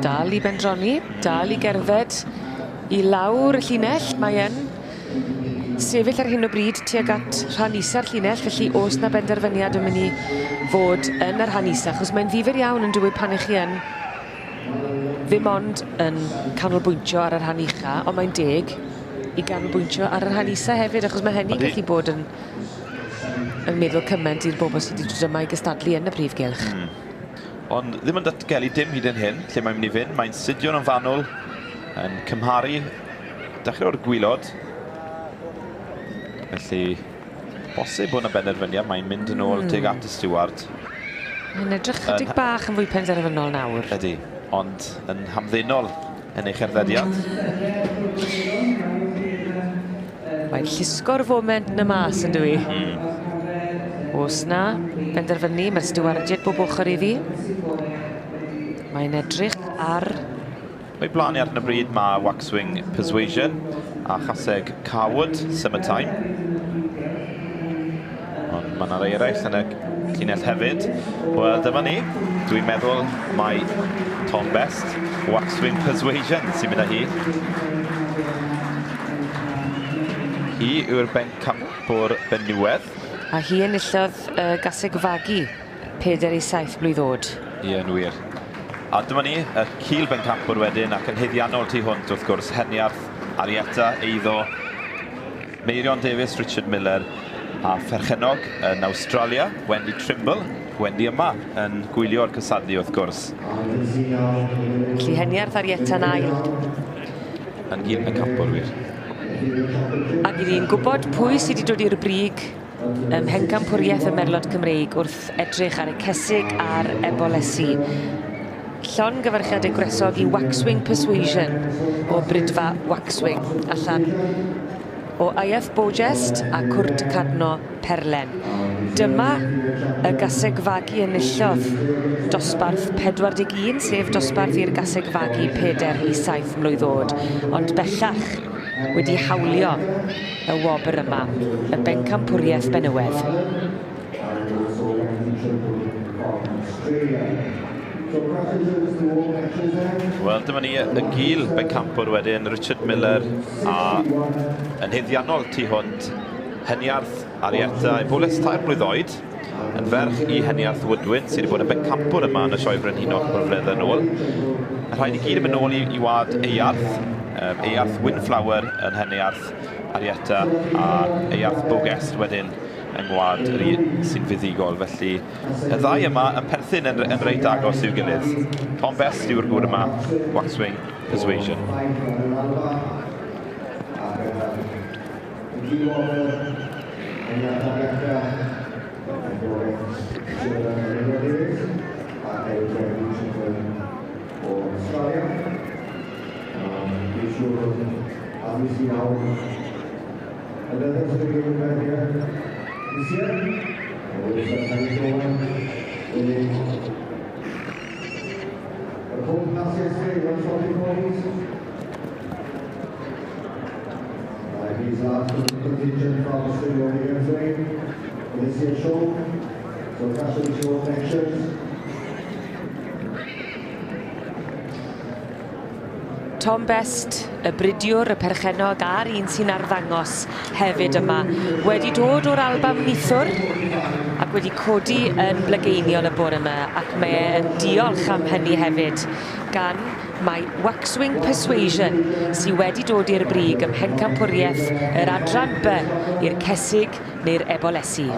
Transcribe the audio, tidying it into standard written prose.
Dal i bendroni, dal i gerdded i lawr y llinell. Mae e'n sefyll ar hyn o bryd tuag at rhan isa'r llinell, felly oes 'na benderfyniad yn mynd i fod yn y rhan isa, achos mae'n ddifyr iawn yn dyw e pan 'ych chi yn ddim ond yn canolbwyntio ar y rhan ucha, ond mae'n deg i ganolbwyntio ar y rhan isa hefyd, achos mae hynny'n gallu bod yn yn meddwl cymaint i'r bobl sydd wedi dod yma i gystadlu yn y prif gylch. Ond ddim yn datgelu dim hyd yn hyn, lle mae'n mynd i fynd. Mae'n sidio yn fanwl, yn cymharu dechrau o'r gwylod. Felly, bosib bod yna benderfyniad, mae'n mynd yn ôl tuag at y stiward. Mae'n edrych chydig bach yn fwy penderfynol nawr. Ydy, ond yn hamddenol yn ei cherddediad. Mae'n llusgo'r foment 'na mas on'd yw 'i? O's 'na benderfynu, ma'r stiwardiaid bob ochr iddi. Mae'n edrych ar... O'i blaen i ar hyn o bryd mae Waxwing Persuasion a chaseg Carwood, Summertime. Ond mae yna rai eraill yn y llinell hefyd. Wel, dyma ni. Dwi'n meddwl mai Tom Best, Waxwing Persuasion sy'n mynd â hi. Hi yw'r bencampwr benywedd. A hi enillodd y gaseg fagu 4 i 7 blwydd oed. Ie, yn wir. A dyma ni, y cil bencampwr wedyn, ac yn haeddiannol tu hwnt wrth gwrs, Heniarth, Arietta, Eiddo, Meirion Davies, Richard Miller a pherchennog yn Awstralia, Wendy Trimble. Wendy yma yn gwylio'r cysadlu wrth gwrs. Felly Heniarth Arietta'n ail. Yn gil pencampwr wir. Ac i ni'n gwybod pwy sydd wedi dod i'r brig ym mhencampwriaeth y Merlod Cymreig wrth edrych ar y cesig a'r ebolesi. Llongyfarchiadau gwresog i Waxwing Persuasion o Bridfa Waxwing allan o Aiath Bogest a Cwrt y Cadno Perlen. Dyma y gaseg fagu enillodd dosbarth 41, sef dosbarth i'r gaseg fagu 4 i 7 mlwydd oed, ond bellach wedi hawlio y wobr yma, y bencampwriaeth benywedd. Wel, dyma ni y gil bencampwr wedyn, Richard Miller, a yn haeddiannol tu hwnt, Heniarth Arietta, Eboles tair blwydd oed, yn ferch i Heniarth Woodwin, sydd wedi bod yn bencampwr yma yn y Sioe Frenhinol cwpl o flynyddoedd yn ôl. Y rhain i gyd yn mynd nôl i, i wlad Eiarth, Eiarth Windflower yn Heniarth Arietta a Eiarth Bogest wedyn yng ngwlad yr un sy'n fuddugol. Felly y ddau yma yn perthyn yn, yn reit agos i'w gilydd. Tom Best yw'r gŵr yma, Waxwing Persuasion. Another to the here this year. The home class yesterday, 140 ponies. These are the contingent from Australia here for this year's show. So fashion show connections. Tom Best, y bridiwr, y perchennog a'r un sy'n arddangos hefyd yma, wedi dod o'r Alban nithwr ac wedi codi yn blygeiniol y bore yma ac mae e yn diolch am hynny hefyd gan mae Waxwing Persuasion sydd wedi dod i'r brig ym mhencampwriaeth yr adran B i'r cesig neu'r ebolesi.